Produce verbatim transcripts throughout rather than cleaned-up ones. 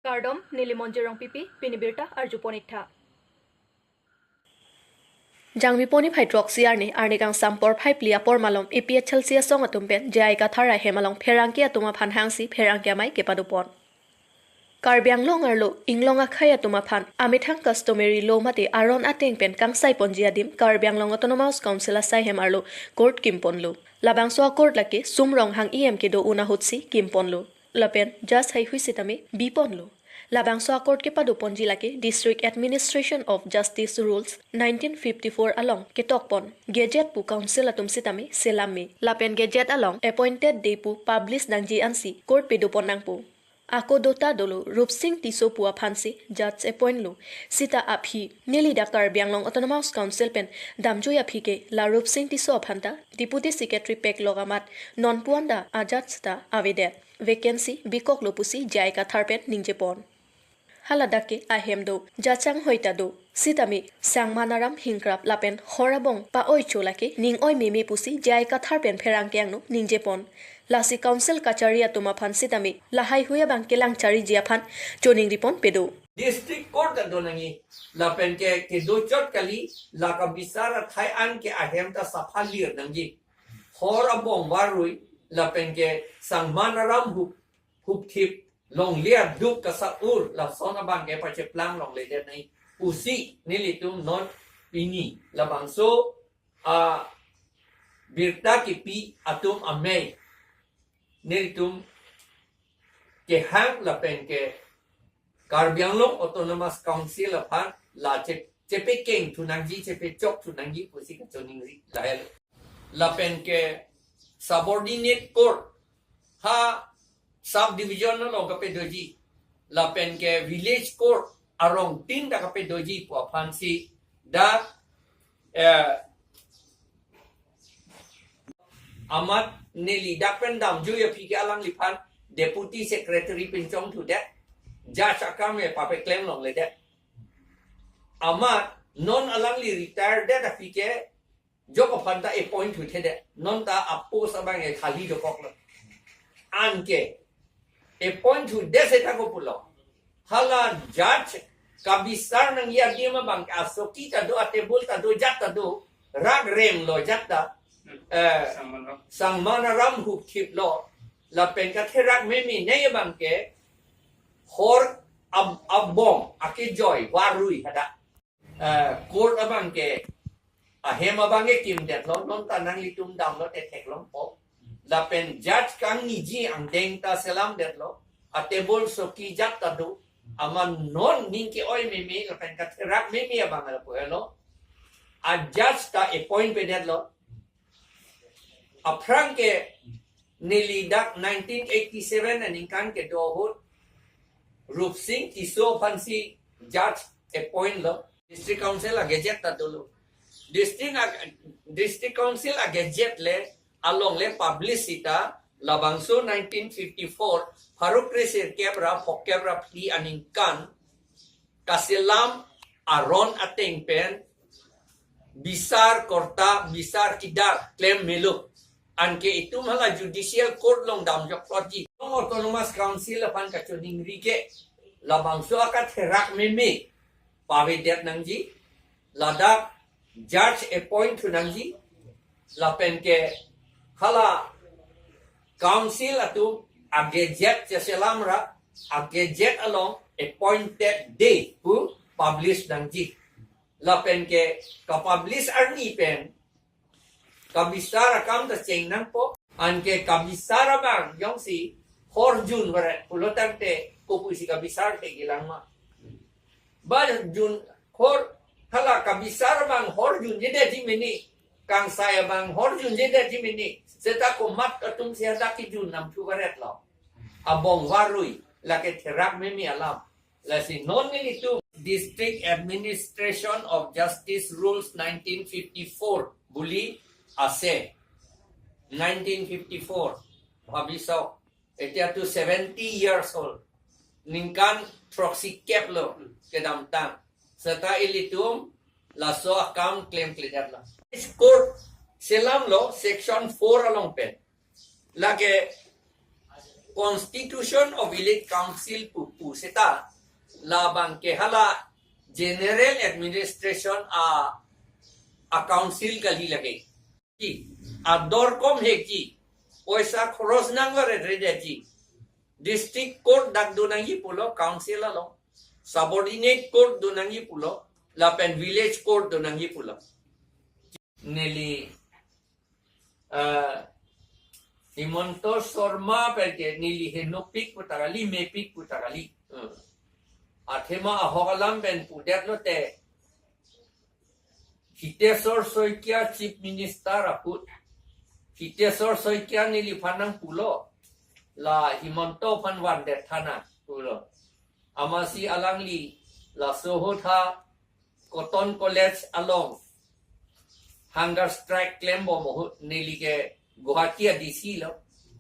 Kardom, neli Monjir Rongpipi, pini birta arjupon iktha. Jangmi poni phai throksi arni, arni kangsam porphai phli apor malom A P H L C asong atum pen J I Kathar ahem along pherangke atum aphan hangsi pherangke amei kepadopon. Karbi Anglong arlo inglong akhei atum aphan amethang customary law mate aron ateng pen kangsai ponji adim Karbi Anglong Autonomous Council asai hem arlo court kimponlo. Labangso a-court lake Sum Ronghang E M kedo un ahutsi kimponlo. Lapen judge haihui sitame biponlo. Labangso a-court kepadoponji lake District Administration of Justice Rules nineteen fifty-four along ketokpon gazette pu council atum sitame selam me. Lapen gazette along appointed day pu publish nangji ansi court pedopon nangpo. Ako dota dolo Rupsing Tisso pu aphansi judge appoint lo. Sita aphi neli dak Karbi Anglong Autonomous Council pen damjui aphi ke la Rupsing Tisso aphanta Deputy Secretary pek lok amat non puan ta a-judge ta avedet. Vacancy bikoklo pusi J I Kathar pen ningjepon. Haladak ke ahem do, jachang hoi ta do. Sitame Sangma Naram Hingkrap lapen hor abong pa-oi cho lake ning oi meme pusi J I Kathar pen pherangke angno ningjepon. Lasi council kachari atum aphan sitame lahaihui abang kelang chariji aphan choningripon pedo. District court ta do nangji, lapen ke kedo chot kali, la kabisar athai an ke ahem ta sapha lir nangji. Hor abong varui, lapen ke Sangma Naram hup, hupthip, longle aduk kasa-ur, lason abang ke pacheplang longledet nangji pusi nelitum non pini labangso abirta kipi atum amei nelitum kehang lapen ke Karbi Anglong Autonomous Council aphan la che, chepekeng thu nangji, chepechok thu nangji pusi kachoningri lahelo. Lapen ke subordinate court ha sub division along kapedoji, lapen ke village court arong tin ta kapedoji pu aphansi dak, eh, amat neli dak pen damjui aphi ke alangliphan Deputy Secretary pinchong thudet, judge akam e papeklem longledet. Amat non alangli retire det aphi ke jok aphan ta appoint thuthedet. Non ta a-post abang e khali dokoklo. Anke appoint thudet seta kopulo, hala judge kabisar nangji adim abang ke asoki ta do, atable ta do, jat ta do, rak rem lo jat ta. Eh, Sangma Naram. Sangma Naram hupthip lo, lapen katherak meme nei abang ke hor ab, abong akejoi varui hadak. Eh, court abang ke ahem abang ke kimdetlo, non ta nanglitum damlo te theklongpo. Lapen judge kangniji angdeng ta selamdetlo, atable soki jat ta do, amat non ning ke-oi meme lapen katherak meme abang lapu helo. A-judge ta appoint pedetlo. Aphrang ke neli dak nineteen eighty-seven aningkan kedo ahut Rupsing Tisso aphansi judge appoint lo. District Council a-gazette ta dolo. District a, District Council a-gazette le along le publish sita labangso nineteen fifty-four pharo kresirkep ra phokep ra phli aningkan kaselam aron ateng pen bisar korta, bisar kidar klem melo. Anke itum hala judicial court along damjok plotji. Autonomous Council aphan kachoningri ke labangso akatherak meme pavedet nangji, ladak judge appoint thu nangji, lapen ke hala council atum a-gazette cheselam ra, a-gazette along appointed day pu publish nangji. Lapen ke kapublish arni pen kabisar akam ta cheng nangpo. Anke kabisar abang jongsi hor jun varet pulo tangte kopusi kabisar thekilang ma? Ba jun hor, hala kabisar abang hor junjedetji mene, kangsai abang hor junjedetji mene, seta komat atumsi hadak kejun namthu varetlo? Abong varui, lake therak meme alam. Lasi non nelitum District Administration of Justice Rules nineteen fifty-four বুলি আছে। Nineteen fifty-four, ভাবি চাওক, এতিয়াতো seventy years হ'ল। Ningkan throksi kep lo kedamtang. Seta ilitum laso akam klemkledetlo. Court selamlo section four along pen. Lake Constitution of Village Council pu pu seta labang ke hala general administration a a council kali lake. Ki ador kom he ki poisa khoros nangver re de ji. District court dak do nangji pulo council along. Subordinate court do nangji pulo. Lapen village court do nangji pulo. Neli ah, Himanta Sarma pen ke neli henopik pu ta kali, mepik pu ta kali. Hmm. Athema ahok alam pen pudet lote Hiteswar Saikia Chief Minister ahut. Hiteswar Saikia neliphan nangpulo. La Himanta aphan vandet tha nang pulo. Amatsi alangli laso ahut ha Cotton College along hunger strike klembom ahut neli ke Guwahati a D C lo.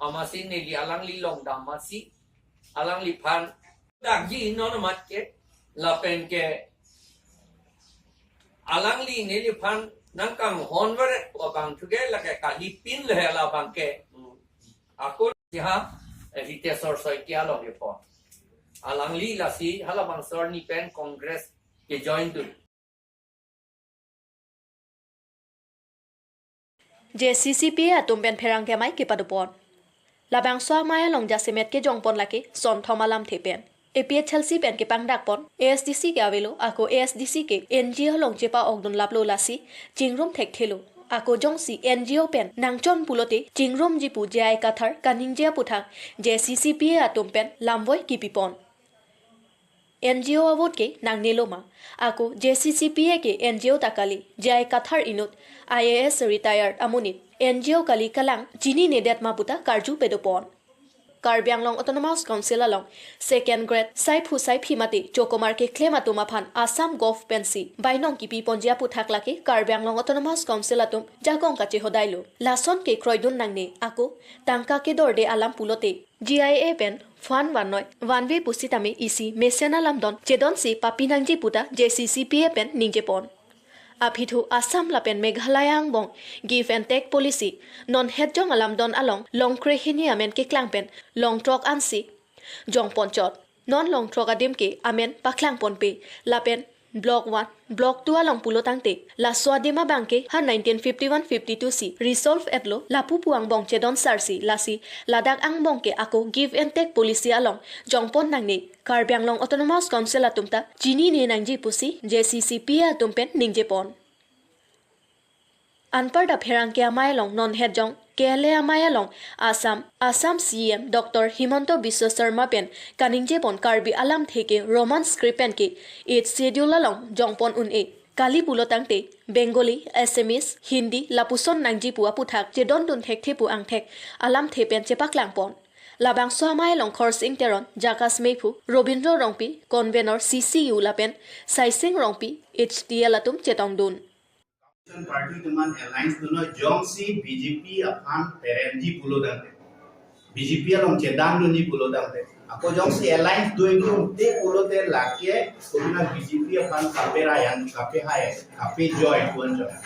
Amatsi neli alangli longdam amatsi alangliphan dakji non amat ke lapen ke alangli neliphan nangkanghonver abang thuke lake kalipin le labang ke. Ako siha, eh, Hiteswar Saikia along kepon. Alangli lasi halabangso arni pen Congress kejoin dun. J C C P A atum pen pherangke amei kepadopon. Labangso amei along jasemet kejongpon lake sonthom alamthe pen. A P H L C pen kepangdakpon A S D C ke avelo, ako A S D C ke N G O along chepa-okdun laplo lasi chingrum thekthelo. Ako jongsi N G O pen nangchon pulote chingrumji pu J I Kathar kaningje aputhak J C C P A atum pen lamvoi kipipon. N G O avote ke nangnelo ma? Ako J C C P A ke N G O ta kali, J I Kathar inut I A S retired amonit N G O kali kalang chininedet ma puta karju pedopon. Karbi Anglong Autonomous Council along second grade saiphu saiphi mate chokomar keklem atum aphan Assam Gov pensi bainong kipiponji aputhak lake Karbi Anglong Autonomous Council atum jagong kachehodailo. Lason ke kroidun nangne, ako tangka kedorde alam pulote G I A pen fund vannoi vanve pusitame isi mesen alamdon chedonsi papi nangji puta J C C P A pen ningjepon. Aphi thu Assam lapen Meghalaya angbong give and take policy non hetjong alamdon along Longkre hini amen keklang pen Longthrok ansi jongponchot. Non Longthrok adim ke amen paklangponpe lapen Block one, Block two along pulotangte laso adim abang ke ha nineteen fifty-one fifty-two si resolve etlo, lapu pu angbong chedon sarsi lasi ladak angbong ke ako give and take policy along jongpon nangne. Karbi Anglong Autonomous Council atum ta chinine nangji pusi J C C P A atum pen ningjepon. Anparta pherangke amei along non hetjong K L A amei along Assam, Assam C E M Doctor Himanta Biswa Sarma pen kaningjepon Karbi alamthe ke Roman script pen ke Eighth Schedule along jongpon un-e. Kali pulotangte Bengali, Assamese, Hindi lapuson nangji pu aputhak chedondun thekthe pu angthek alamthe pen chepaklangpon. Labangso amei along Khorsing Teron, Jakas Meiphu, Robindro Rongpi, convenor C C U lapen Saising Rongpi, H T L atum chetongdun. Party teman alliance dunoi, jongsi B J P aphan perenji pulotangte, B J P along chedandunji pulotangte, ako jongsi alliance do-iklo te pulote lake kopina B J P aphan kape ra yang, kape hai, kape joy tuan jona.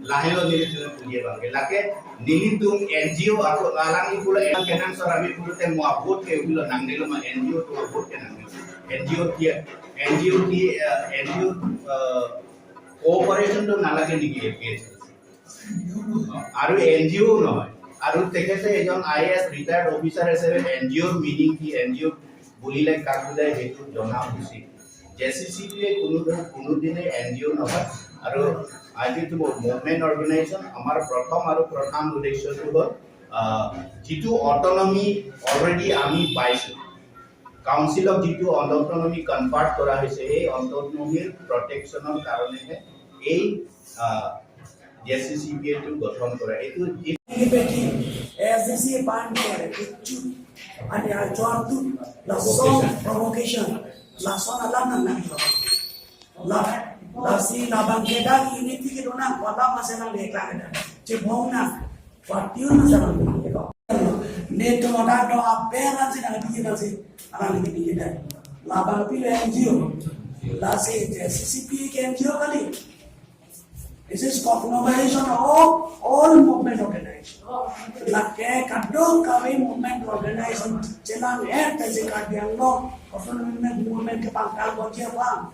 Lahelo nelitum puji abang ke. Lake nelitum N G O ako alangli pulo, en kenang sarabi pulote mo vote ke pulo nangnelo ma, N G O atum vote ke nangnelo. N G O ke, N G O ke, eh, N G O, eh, cooperation to nalage niki A P H L C. Aru N G O nohoi. Aru tekhete ejon I A S retired officer হিচাপে N G O meaning ki, N G O বুলিলে কাক বুজায় সেইটো জনা উচিত। J C C P A কোনো ধৰ-, কোনোদিনে N G O নহয়। আৰু আজি তো movement organization আমাৰ প্ৰথম আৰু প্ৰধান উদ্দেশ্যটো হ'ল, আহ, যিটো অট'নমি already আমি পাইছোঁ, কাউন্সিলক যিটো অট'নমি কনফাৰ্ট কৰা হৈছে, এই অট'নমিৰ প্ৰটেকশ্যনৰ কাৰণেহে এই, আহ, J C C P A টো গঠন কৰা। এইটো যি A S D C pan ke itu ani acuan tu lason provocation, lason alam nang nang. La, lasi labang kedak ini tiga dona wala masih nang deklar ada. Cebong na, patiu na sa nang. Ne to ada do aperan si nang tiga nang si alam ini kita. Labang pilih N G O, lasi J C C P ke N G O kali. This is conglomeration of all movement organization. Lake kadokave movement Organization chelang-et pensi Karbi Anglong Autonomous Movement kepangtang ponji aphan,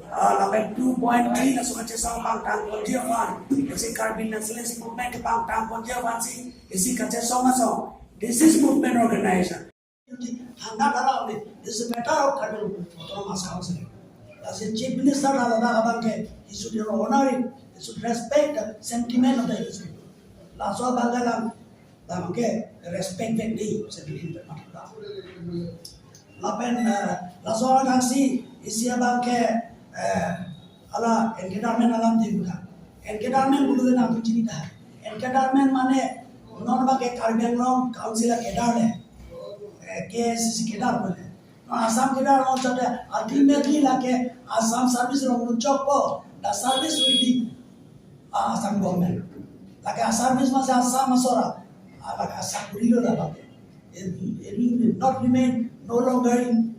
ah, lapen two point three laso kachesong pangtang ponji aphan, isi Karbi Nationalist Movement kepangtang ponji aphansi isi kachesong asong. This is movement organization. Thangta dara only. This is a matter of Karbi Anglong Autonomous Council. Lasi Chief Minister la ladak abang ke, he should honor it, he should respect the sentiment of the history. Laso abang ke lang, abang ke respect back di, sentiment. Lapen, eh, laso abang si, isi abang ke, eh, ala enkedermen alam di buka. Enkedermen bulu de nangtum chinitha. Enkedermen mane non abang ke Karbi Anglong Council a-cadre le. Eh, K A C C cadre le. Non Assam cadre alote ultimately lake Assam service along chokpo. The service will be, ah, Assam government. Lake a-service masi Assam asor a. Ah, lake asakuri lo la abang ke. It, it will not remain no longer in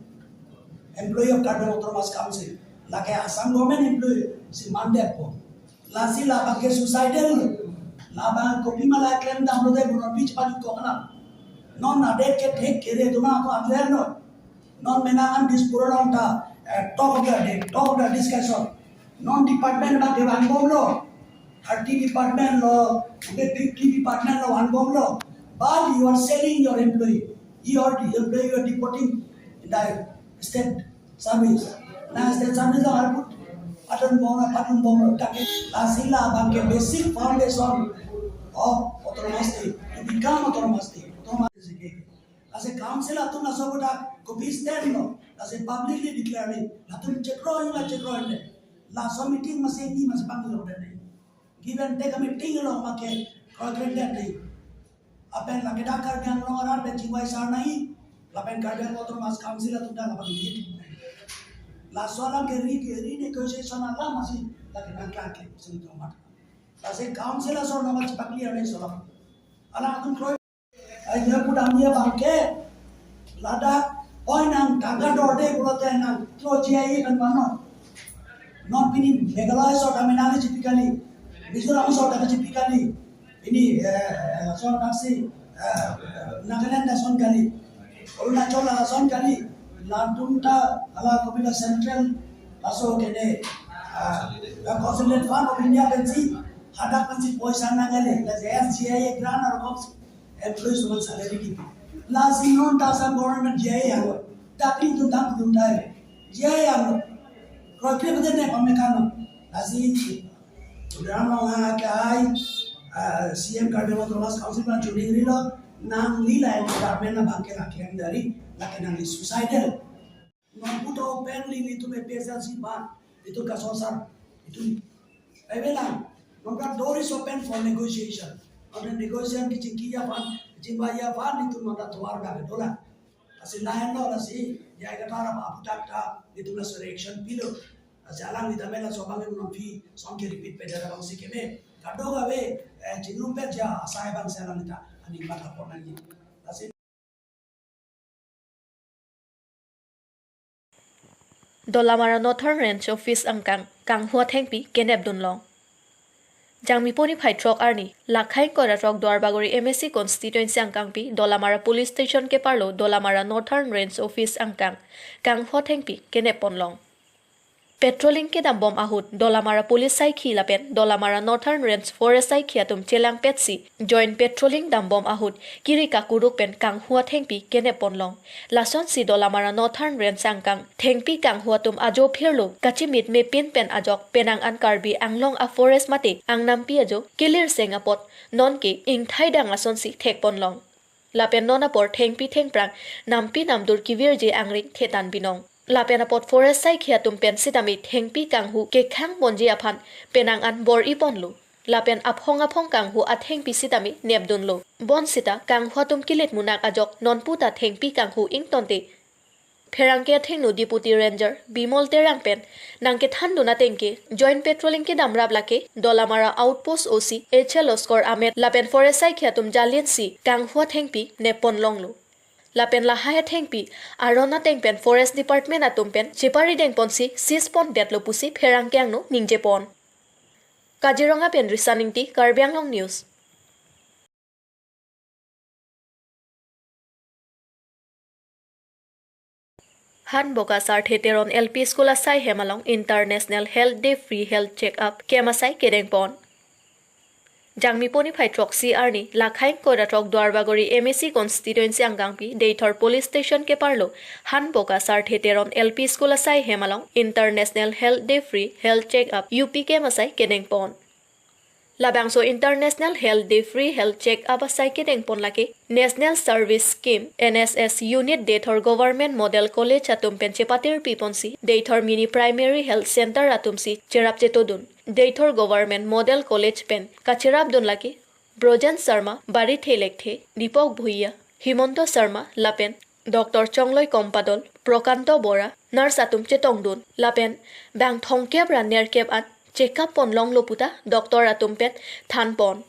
employee of Karbi Anglong Autonomous Council. Lake Assam government employee si mandetpo. Lasi labang ke suicidal lo. Labang kopima la klem damlo de, buno pitch pali kok na. Non adet ke thek kere tuma ko atler no. Non menang an Dispur along ta, eh, talk of the day, talk of the discussion. Non department abang ke vangbomlo. Thirty department lo, fifty department lo vangbomlo. But you are selling your employee. Your employee you are deporting in the state service. Na state service lo arput patunbomlo, patunbomlo. Tapi lasi labang ke basic foundation of autonomous state, to become autonomous state. Autonomous state. Lasi council atum laso kodak kopi stand lo. Lasi publicly declare ni. Latum chekroin la chekroin le. Laso meeting masi ni masi panglo de ni. Give and take meeting lo make kroikre de ni. Lapen lake dak Karbi Anglong arat pen chingvai sar nai. Lapen Karbi Anglong Autonomous Council atum dak lapen yit. Laso alam ke re, renegotiation alam masi lake nangklang ke sini tomat. Lasi council asor nama chepakli ane solam. Alam atum kroi. Ai, dia pudam dia abang ke. Ladak, oi nang tangka dorde pulote nang, tro G I A kan mano. Non pini Meghalaya asor kami nang chipi kali. Mizoram asor kami chipi kali. Pini, eh, eh, asor taksi, eh, Nagaland ason kali. Arunachal ason kali. Latum ta, ala kopila central, laso kene, eh, eh, Consolidate Fund of India pensi, hadak pensi poisa nang kali. La S G I A grant or cops, employees atum salary kipi. Lasi non ta Assam government G I A lo. Tapi tu tang tu tai. G I A lo. Kroikre bede ne pame kan. Lasi Tuliram Ronghang ke ai, ah, C M Karbi Anglong Autonomous Council aphan chuning rilo, nangli la department abang ke laklem dari, lake nangli suicidal. Non puto openly nelitum A P H L C aphan, itum kasosar, itum. Ebe lang, non ke door is open for negotiation. Non negotiation kachingki aphan, kachingvai aphan, itum non ta tovar da dola. Lasi lahenlo lasi, ya ika tara aputak ta, itum laso reaction pilo. Lasi alangli ta mela so abang non phi, song ke repeat pe dara abang si keme. Kadokave, eh, chinrum pet ja, asai abang si alangli ta, ani mata pon nangji. Lasi Dolamara Northern Range Office angkang, Kanghu Thengpi kenep dunlong. Jangmi poni phai throk arni, lakhai kora throk Duarbagori M A C constituency angkangpi, Dolamara Police Station keparlo, Dolamara Northern Range Office angkang, Kanghu Thengpi kenep ponlong. Patrolling kedam bom ahut, Dolamara Police saikhi lapen Dolamara Northern Range Forest saikhi atum chelangpetsi, joint patrolling dam bom ahut, kiri kakuruk pen Kanghu Thengpi kenep ponlong. Lasonsi Dolamara Northern Range angkang, Thengpi Kanghu atum ajo phirlo, kachimit mepin pen ajok, penang an Karbi Anglong a forest mate, angnampi ajo, kelir seng apot, non ke ingthai dang asonsi thek ponlong. Lapen non apor thengpi thengphrang, nampi namdur kevirji angring thetan binong. Lapen apot forest saikhi atum pen sitame Thengpi Kanghu kekhang ponji aphan penang an bor-i ponlo. Lapen aphong aphong Kanghu athengpi sitame nepdunlo. Bonsita Kanghu atum kilit munak ajok nonputa Thengpi Kanghu ingtonte, pherangke athengno Deputy Ranger Bimol Terang pen nangkethandun atengke joint patrolling kedam rap lake Dolamara Outpost O C H L Oscar Amet lapen forest saikhi atum jalinsi Kanghu athengpi nep ponlonglo. Lapen lahai athengpi aron ateng pen forest department atum pen cheparideng ponsi seize pondetlo pusi pherangke angno ningje pon. Kaziranga pen Risan Ingti, Karbi Anglong News. Hanboka Sarthe Teron L P School asai hem along International Health Day Free Health Check Up camp asai kedeng pon. Jangmi poni phai throksi arni, Lakhaing Koiratrok Duarbagori M A C constituency angkangpi Deithor Police Station keparlo Hanboka Sarthe Teron L P School asai hem along International Health Day Free Health Check Up U P camp asai kedeng pon. Labangso International Health Day Free Health Check Up asai kedeng pon lake National Service Scheme, N S S Unit Deithor Government Model College atum pen chepatir pi ponsi Deithor Mini Primary Health Center atumsi cherap chetodun. Deithor Government Model College pen kacherapdun lake Brojen Sharma, Barithe Lekthe, Deepak Bhuiya, Himanta Sharma lapen Doctor Chongloi Kompadol, Prakanto Bora, nurse atum chetongdun lapen bang thomkep ra nerkep an check up pon longlo puta doctor atum pen than pon.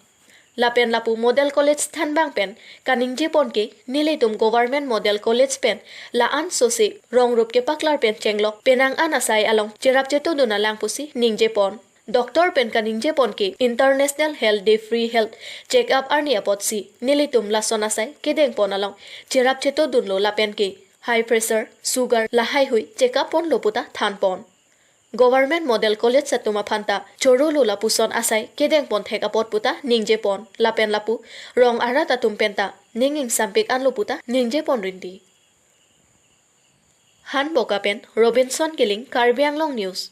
Lapen lapu Model College thanbang pen kaningje pon ke nelitum Government Model College pen la-an sose rong rup kepaklar pen chenglok penang an asai along cherap chetodun alang pusi ningje pon. Doctor pen kaningje pon ke International Health Day Free Health Check Up arni apotsi nelitum lason asai kedeng pon along cherap chetodunlo lapen ke high pressure, sugar lahaihui check up ponlo puta than pon. Government Model College atum aphanta chorolo lapuson asai kedeng pon thek apot puta ningje pon lapen lapu rong arat atum penta ning ingsampik anlo puta ningje pon rinti. Hanboka pen Robinson Killing, Karbi Anglong News.